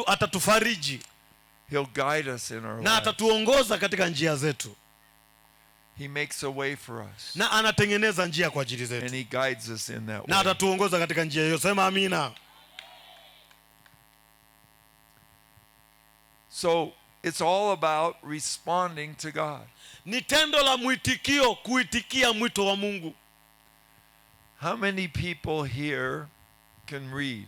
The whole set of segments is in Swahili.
Atatufariji He'll guide us in our na life. Atatuongoza katika njia zetu. He makes a way for us. Na anatengeneza njia kwa ajili zetu. And he guides us in that Na way. atatuongoza katika njia hiyo. Sema amina. So it's all about responding to God. Ni tendo la mwitikio, kuitikia mwito wa Mungu. How many people here can read?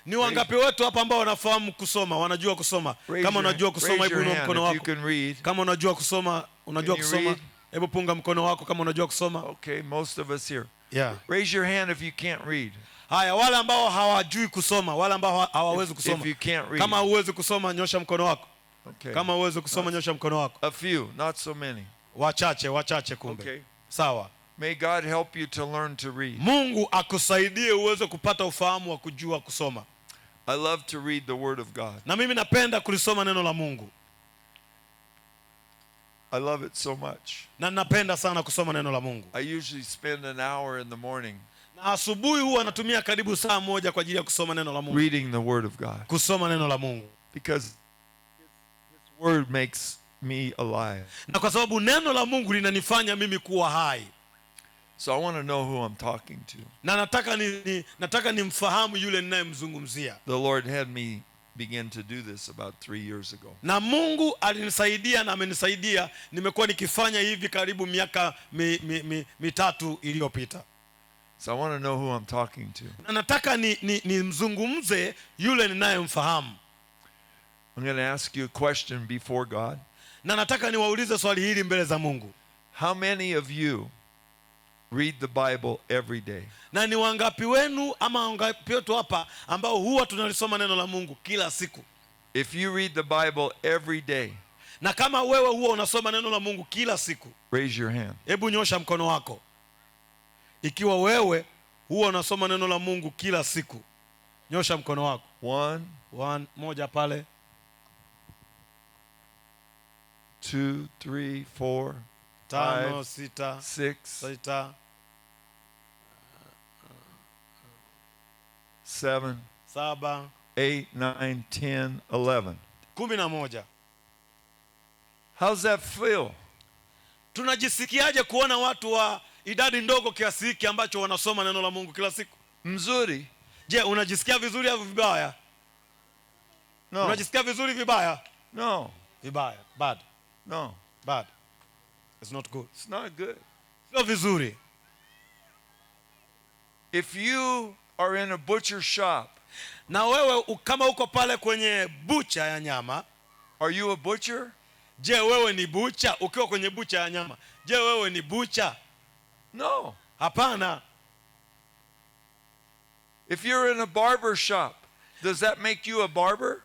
Ni wangapi wetu hapa ambao wanafahamu kusoma, wanajua kusoma? Raise Kama unajua kusoma, raise hebu your inua hand mkono if you wako. can read. Kama unajua kusoma, unajua Can you kusoma, read? Hebu punga mkono wako kama unajua kusoma. Okay, most of us here. Yeah. Raise your hand if you can't read. Haya, wale ambao hawajui kusoma, wale ambao hawawezi kusoma. If you can't read. Kama huwezi kusoma, nyosha mkono wako. Okay. Kama huwezi kusoma, nyosha mkono wako. A few, not so many. Wachache, wachache kumbe. Okay. Sawa. May God help you to learn to read. Mungu akusaidie uweze kupata ufahamu wa kujua kusoma. I love to read the Word of God. Na mimi napenda kulisoma neno la Mungu. I love it so much. Na napenda sana kusoma neno la Mungu. I usually spend an hour in the morning Na asubuhi huwa natumia karibu saa moja kwa ajili ya kusoma neno la Mungu. Reading the Word of God. Kusoma neno la Mungu. Because His Word makes me alive. Na kwa sababu neno la Mungu linanifanya mimi kuwa hai. So I want to know who I'm talking to. Na nataka nimfahamu yule ninayemzungumzia. The Lord had me begin to do this about 3 years ago. Na Mungu alinisaidia na amenisaidia, nimekuwa nikifanya hivi karibu miaka mitatu iliyopita. So I want to know who I'm talking to. Na nataka nimzungumze yule ninayemfahamu. I'm going to ask you a question before God. Na nataka niwaulize swali hili mbele za Mungu. How many of you read the Bible every day? Na ni wangapi wenu ama wangapi wetu hapa ambao huwa tunalisoma neno la Mungu kila siku? If you read the Bible every day, Na kama wewe huwa unasoma neno la Mungu kila siku, raise your hand. hebu nyosha mkono wako. Ikiwa wewe huwa unasoma neno la Mungu kila siku, nyosha mkono wako. 1, One, moja pale. 2, 3, 4, 5, 5, 6, 6, 6, 7, 7, 8, 9, 10, 11. 11. How's that feel? Tunajisikiaje kuona watu wa idadi ndogo kiasi hiki ambacho wanasoma neno la Mungu kila siku? Mzuri. Je, unajisikia vizuri au vibaya? No. Unajisikia vizuri vibaya? No. Vibaya. Bad. No. Bad. It's not good. It's not good. Sio vizuri. If you are in a butcher shop, Na wewe kama uko pale kwenye bucha ya nyama, are you a butcher? Je, wewe ni bucha? Ukiwa kwenye bucha ya nyama, je, wewe ni bucha? No. Hapana. If you're in a barber shop, does that make you a barber?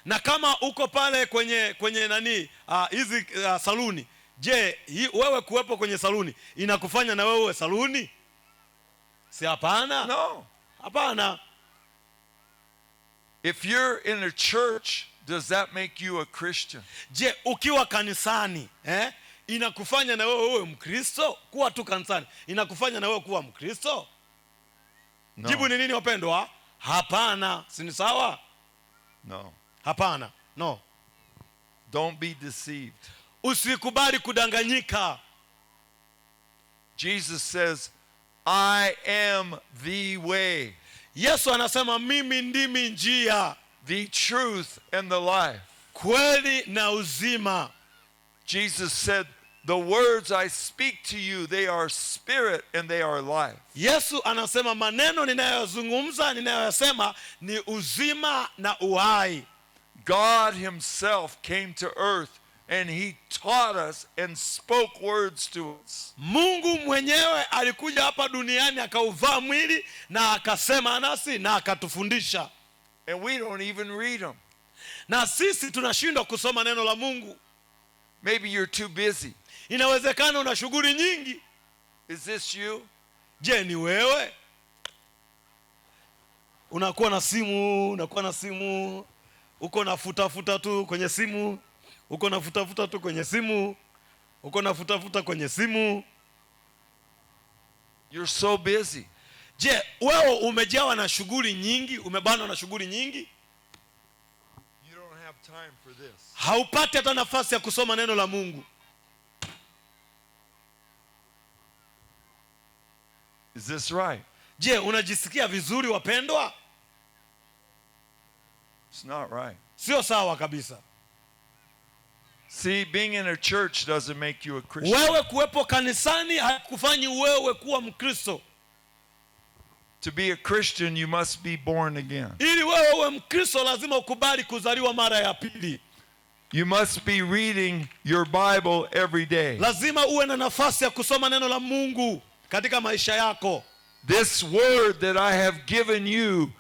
Na kama uko pale kwenye nani, hizi saluni, je, wewe kuwepo kwenye saluni inakufanya na wewe uwe saluni? Si hapana? No. Hapana. If you're in a church, does that make you a Christian? Je, ukiwa kanisani, inakufanya na wewe uwe Mkristo? Kuwa tu kanisani inakufanya na wewe kuwa Mkristo? No. Jibu ni nini wapendwa? Hapana. Si ni sawa? No. Hapana. No. Don't be deceived. Usikubali kudanganyika. Jesus says, I am the way, Yesu anasema mimi ndimi njia, the truth and the life. kweli na uzima. Jesus said, the words I speak to you, they are spirit and they are life. Yesu anasema maneno ninayozungumza, ninayoyasema ni uzima na uhai. God himself came to earth and he taught us and spoke words to us. Mungu mwenyewe alikuja hapa duniani akauvaa mwili na akasema nasi na akatufundisha. And we don't even read them. Na sisi tunashindwa kusoma neno la Mungu. Maybe you're too busy. Inawezekana una shughuli nyingi. Is this you? Je, ni wewe? Unakuwa na simu, unakuwa na simu, uko na futa futa tu kwenye simu, uko na futa futa tu kwenye simu, uko na futa futa kwenye simu. You're so busy. Je, wewe umejawa na shughuli nyingi, umebanwa na shughuli nyingi? have time for this. Haupati hata nafasi ya kusoma neno la Mungu. Is this right? Je, unajisikia vizuri wapendwa? It's not right. Sio sawa kabisa. See, being in a church doesn't make you a Christian. Wewe kuwepo kanisani hakufanyi wewe kuwa Mkristo. To be a Christian, you must be born again. Ili wewe uwe Mkristo lazima ukubali kuzaliwa mara ya pili. You must be reading your Bible every day. Lazima uwe na nafasi ya kusoma neno la Mungu katika maisha yako. This word that I have given you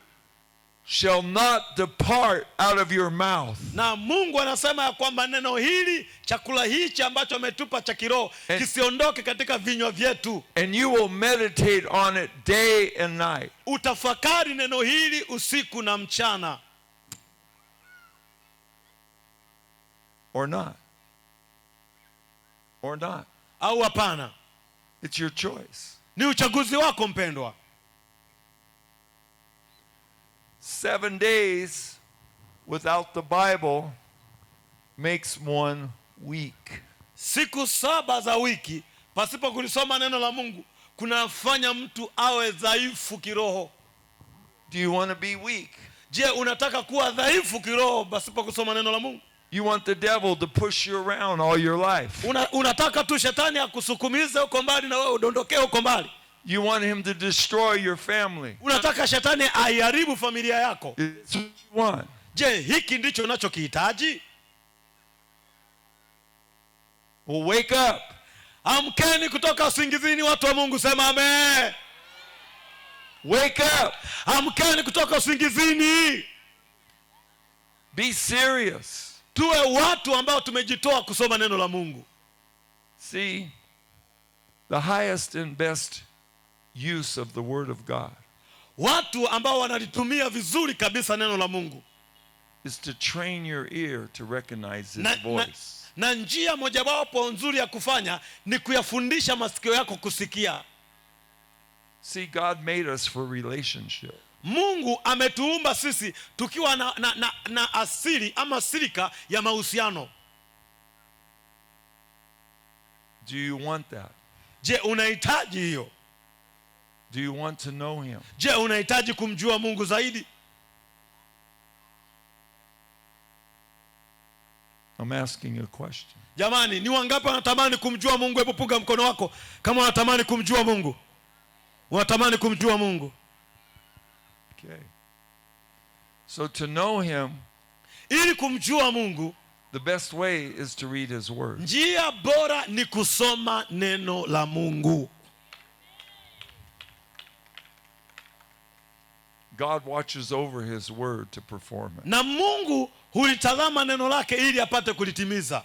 shall not depart out of your mouth. Na Mungu anasema ya kwamba neno hili, chakula hichi ambacho ametupa cha kiroho, kisiondoke katika vinywa vyetu. And you will meditate on it day and night. Utafakari neno hili usiku na mchana. Or not. Or not. Au hapana. It's your choice. Ni uchaguzi wako mpendwa. 7 days without the Bible makes one weak. Siku 7 za wiki pasipo kulisoma neno la Mungu kunafanya mtu awe dhaifu kiroho. Do you want to be weak? Je, unataka kuwa dhaifu kiroho pasipo kusoma neno la Mungu? You want the devil to push you around all your life. Unataka tu shetani akusukumize huko mbali na wewe udondokee huko mbali. You want him to destroy your family. Unataka shetani aiharibu familia yako. It's what you want. Je, hiki ndicho unachokihitaji? Well, wake up. Amkeni kutoka usingizini watu wa Mungu, sema amen. Wake up. Amkeni kutoka usingizini. Be serious. Tuwe watu ambao tumejitoa kusoma neno la Mungu. See, the highest and best use of the Word of God Watu ambao wanalitumia vizuri kabisa neno la Mungu is to train your ear to recognize His voice. Na njia mojawapo nzuri ya kufanya ni kuyafundisha masikio yako kusikia. See, God made us for relationship. Mungu ametuumba sisi tukiwa na asili ama silika ya mahusiano. Do you want that? Je, unahitaji hiyo? Do you want to know Him? Je, unahitaji kumjua Mungu zaidi? I'm asking a question. Jamani, ni wangapi wanatamani kumjua Mungu? Hebu punga mkono wako kama unatamani kumjua Mungu. Unatamani kumjua Mungu. Okay. So to know Him, ili kumjua Mungu, the best way is to read His Word. Njia bora ni kusoma neno la Mungu. God watches over His Word to perform it. Na Mungu hulitazama neno lake ili apate kulitimiza.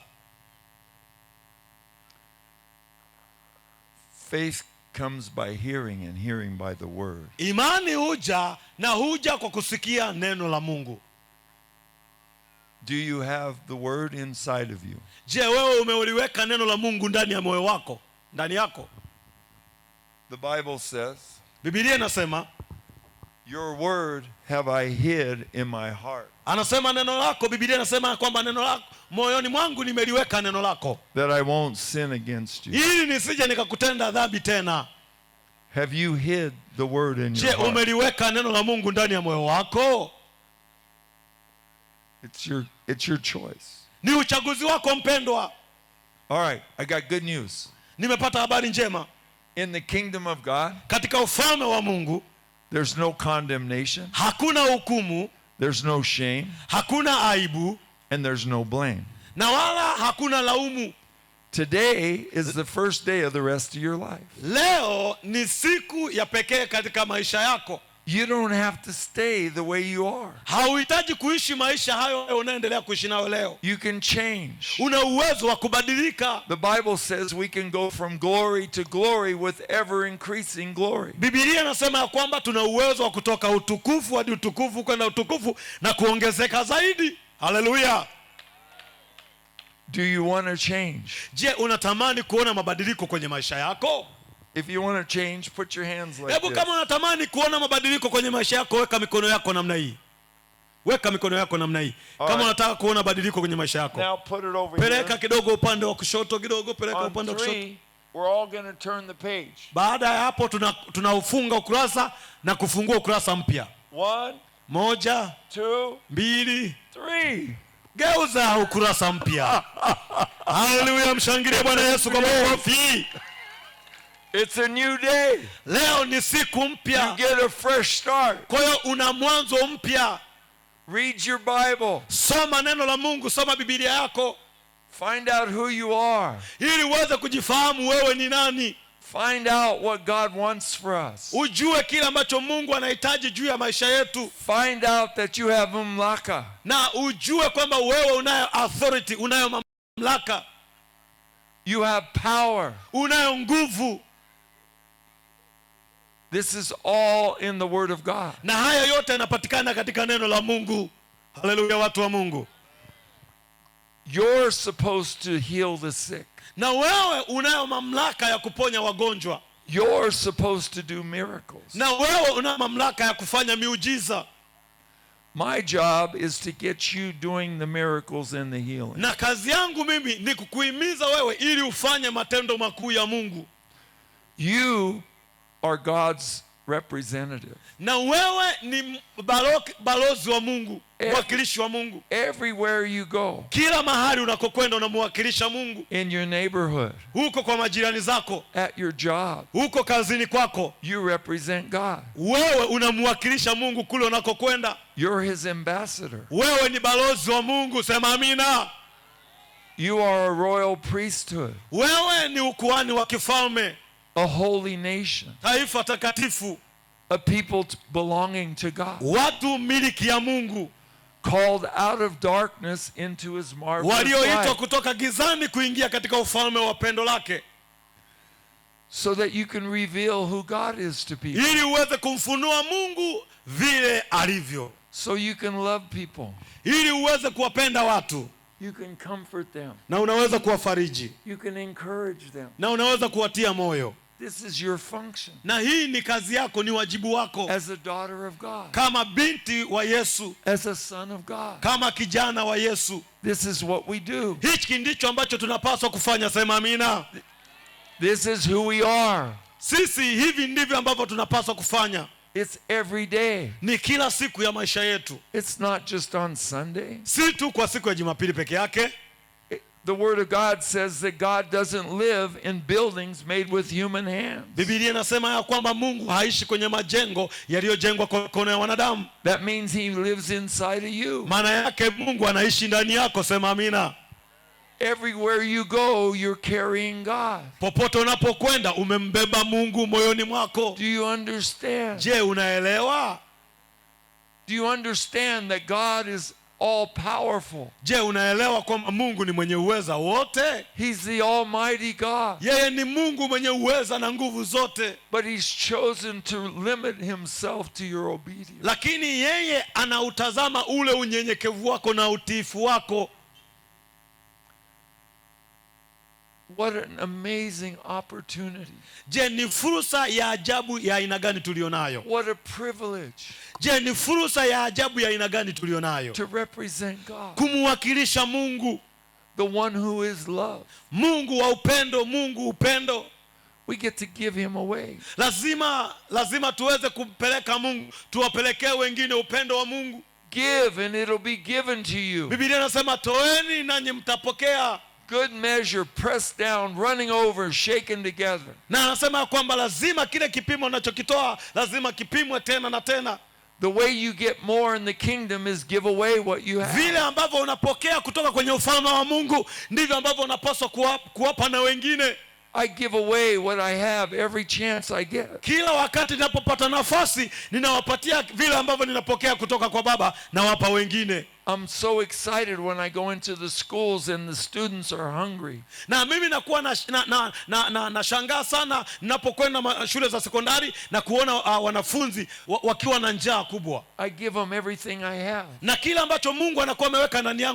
Faith comes by hearing and hearing by the Word. Imani huja na huja kwa kusikia neno la Mungu. Do you have the Word inside of you? Je, wewe umeuliweka neno la Mungu ndani ya moyo wako, ndani yako? The Bible says, Biblia inasema, Your word have I hid in my heart. Anasema neno lako, Biblia inasema kwamba neno lako moyoni mwangu nimeliweka neno lako, That I won't sin against you. ili nisije nikakutenda dhambi tena. Have you hid the word in your Je, heart? umeliweka neno la Mungu ndani ya moyo wako? It's your choice. Ni uchaguzi wako mpendwa. All right, I got good news. Nimepata habari njema. In the kingdom of God, katika ufalme wa Mungu, there's no condemnation, hakuna hukumu, there's no shame, hakuna aibu, and there's no blame. na wala hakuna laumu. Today is the first day of the rest of your life. Leo ni siku ya pekee katika maisha yako. You don't have to stay the way you are. Hauhitaji kuishi maisha hayo unaendelea kuishi nayo leo. You can change. Una uwezo wa kubadilika. The Bible says we can go from glory to glory with ever increasing glory. Biblia inasema ya kwamba tuna uwezo wa kutoka utukufu hadi utukufu kwenda utukufu na kuongezeka zaidi. Haleluya. Do you want to change? Je, unatamani kuona mabadiliko kwenye maisha yako? If you want to change, put your hands like Hebu this. kama unatamani kuona mabadiliko kwenye maisha yako, weka mikono yako namna hii. Weka mikono yako namna hii kama Alright. unataka kuona badiliko kwenye maisha yako. Now put it over Peleka here. kidogo upande wa kushoto kidogo, peleka On upande wa kushoto. three, we're all going to turn the page. Baada ya hapo tunaufunga ukurasa na kufungua ukurasa mpya. One, Moja, two, mbili, three. geuza ukurasa mpya. Haleluya, mshangilie Bwana Yesu kwa makofi. It's a new day. Leo ni siku You mpya, get a fresh start. kwa hiyo una mwanzo mpya. Read your Bible. Soma neno la Mungu, soma Biblia yako Find out who you are. ili uweze kujifahamu wewe ni nani, Find out what God wants for us. ujue kile ambacho Mungu anahitaji juu ya maisha yetu, Find out that you have mamlaka. na ujue kwamba wewe unayo authority, unayo mamlaka, You have power. unayo nguvu, This is all in the Word of God. na haya yote yanapatikana katika neno la Mungu. Haleluya, watu wa Mungu. You're supposed to heal the sick. Na wewe unayo mamlaka ya kuponya wagonjwa, You're supposed to do miracles. na wewe unayo mamlaka ya kufanya miujiza. My job is to get you doing the miracles and the healing. Na kazi yangu mimi ni kukuhimiza wewe ili ufanye matendo makuu ya Mungu. You are God's representative. Na wewe ni balozi wa Mungu, mwakilishi wa Mungu. Everywhere you go, Kila mahali unakokwenda unamwakilisha Mungu, in your neighborhood, huko kwa majirani zako, at your job, huko kazini kwako, you represent God. wewe unamwakilisha Mungu kule unakokwenda. You're his ambassador. Wewe ni balozi wa Mungu, sema amina. You are a royal priesthood, Wewe ni ukuhani wa kifalme, a holy nation, taifa takatifu, a people belonging to God, watu miliki ya Mungu, called out of darkness into his marvelous walioitwa light, kutoka gizani kuingia katika ufalme wa pendo lake, so that you can reveal who God is to people, ili uweze kumfunua Mungu vile alivyo, so you can love people, ili uweze kuwapenda watu you can comfort them, na unaweza kuwafariji you can encourage them. na unaweza kuwatia moyo. This is your function Na hii ni kazi yako, ni wajibu wako as a daughter of God, kama binti wa Yesu, as a son of God. kama kijana wa Yesu. This is what we do. Hiki ndicho ambacho tunapaswa kufanya. Sema amina. This is who we are. Sisi hivi ndivyo ambavyo tunapaswa kufanya, It's every day. ni kila siku ya maisha yetu, It's not just on Sunday. si tu kwa siku ya Jumapili peke yake. The Word of God says that God doesn't live in buildings made with human hands. Biblia inasema ya kwamba Mungu haishi kwenye majengo yaliyojengwa kwa mikono ya wanadamu. That means he lives inside of you. Maana yake Mungu anaishi ndani yako. Sema amina. Everywhere you go, you're carrying God. Popote unapokwenda umembeba Mungu moyoni mwako. Do you understand? Je, unaelewa? Do you understand that God is all powerful? Je, unaelewa kwamba Mungu ni mwenye uweza wote? He's the Almighty God. Yeye ni Mungu mwenye uweza na nguvu zote, But he's chosen to limit himself to your obedience. lakini yeye anautazama ule unyenyekevu wako na utiifu wako. What an amazing opportunity. Je, ni fursa ya ajabu ya aina gani tulionayo? What a privilege Je, ni fursa ya ajabu ya aina gani tulionayo to represent God, kumwakilisha Mungu, the one who is love. Mungu wa upendo, Mungu upendo. We get to give him away. Lazima tuweze kumpeleka Mungu, tuwapelekee wengine upendo wa Mungu. Give and it'll be given to you. Biblia inasema toeni nanyi mtapokea, Good measure, pressed down, running over, shaken together. na anasema kwamba lazima kile kipimo unachokitoa lazima kipimwe tena na tena. The way you get more in the kingdom is give away what you have. Vile ambavyo unapokea kutoka kwenye ufalme wa Mungu ndivyo ambavyo unapaswa kuwapa na wengine. I give away what I have every chance I get. Kila wakati ninapopata nafasi ninawapatia vile ambavyo ninapokea kutoka kwa Baba, nawapa wengine. I'm so excited when I go into the schools and the students are hungry. Na mimi nakuwa na shangaa sana ninapokwenda shule za sekondari na kuona wanafunzi wakiwa na njaa kubwa. I give them everything I have. Na kile ambacho Mungu anakuwa ameweka ndani yangu